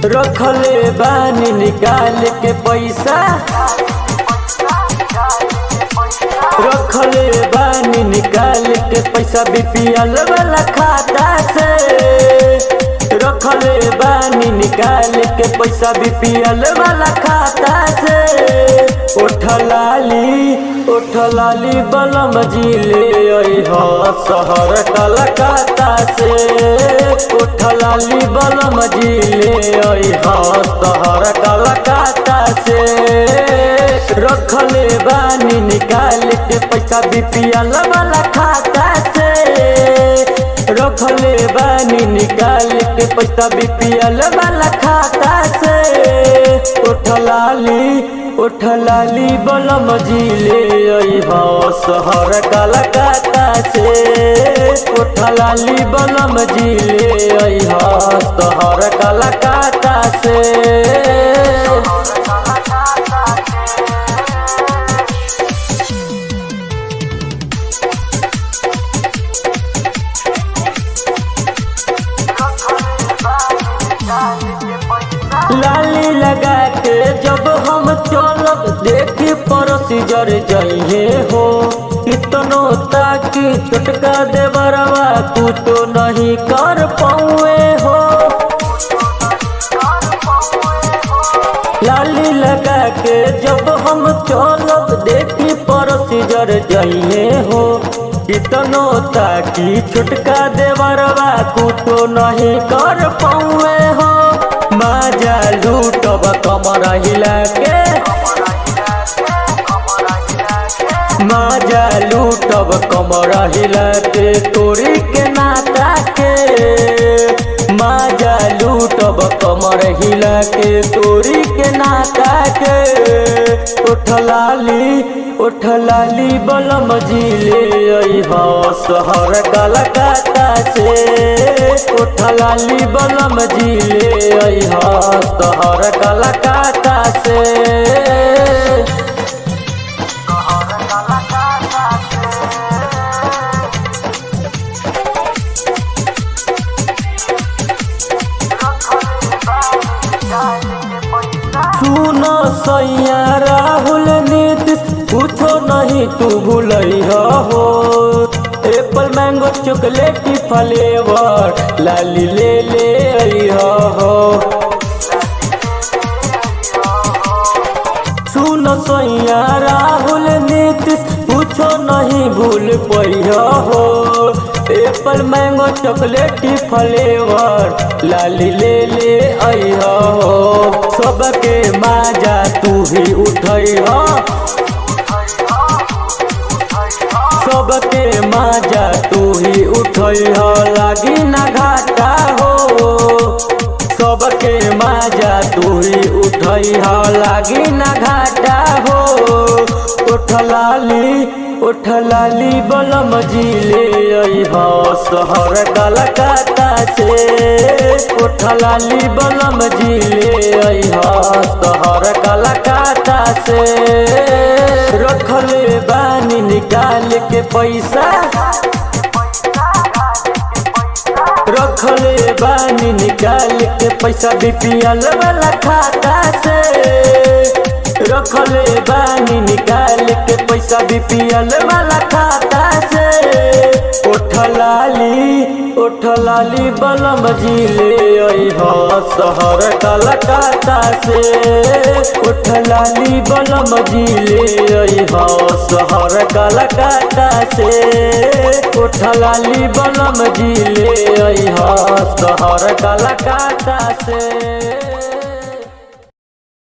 रखले बानी निकाल के पैसा, रखले बानी निकाल के पैसा बीपीएल वाला खाता से। रखले बानी निकाल के पैसा बीपीएल वाला खाता से। उठलाली उठलाली बलम जी ले अइह शहर कलकत्ता से। उठलाली बलम जी ले अइह शहर कलकत्ता से। रखले बानी निकाल के पैसा बीपीएल वाला खाता से। रखले बानी निकाल के पैसा बीपीएल वाला खाता से। उठलाली उठलाली बलम जी ले अइह शहर कलकत्ता से। उठलाली बलम जी ले अइह शहर कलकत्ता से। लाली लगा के जब हम चलब देखी पड़ोसी जर जइहे हो। कितनो ताकि छोटका देवरवा कुछो नहीं कर पाऊए हो। लाली लगा के जब हम चलब देखी पड़ोसी जर जइहे हो। कितनो ताकि छोटका देवरवा कुछो नहीं कर पाऊए हो। माजा लूटब कमर हिला के, माजा लूटब कमर हिला के तोरी के नाता के। माजा लूटब कमर हिला के तोरी के नाता के। उठलाली उठलाली बलम जी ले अइह शहर कलकत्ता से। उठलाली बलम जी ले अइह शहर कलकत्ता से। सुनो सैया राहुल नीतीश कुछो नहीं तू भूलइह हो। एप्पल मैंगो चॉकलेटी फ्लेवर लाली ले ले अइह हो। सुनो सैया राहुल नीतीश कुछो नहीं भूल पइह हो। एप्पल मैंगो चॉकलेटी फ्लेवर लाली ले ले अइह हो। सबके माजा तू ही उठइह, सबके माजा तू ही उठइह लागी ना घाटा हो। सबके माजा तू ही उठइह लागी ना घाटा हो। उठलाली उठलाली बलम जी ले अइह शहर कलकत्ता से। उठलाली बलम जी ले अइह शहर कलकत्ता से। रखले बानी निकाल के पैसा, रखले बानी निकाल के पैसा बीपीएल वाला खाता से। रखले बानी निकाल के पैसा बीपीएल वाला खाता से। उठलाली उठलाली बलम जी ले अइह शहर कलकत्ता से। उठलाली बलम जी ले अइह शहर कलकत्ता से। उठलाली बलम जी ले अइह शहर कलकत्ता से।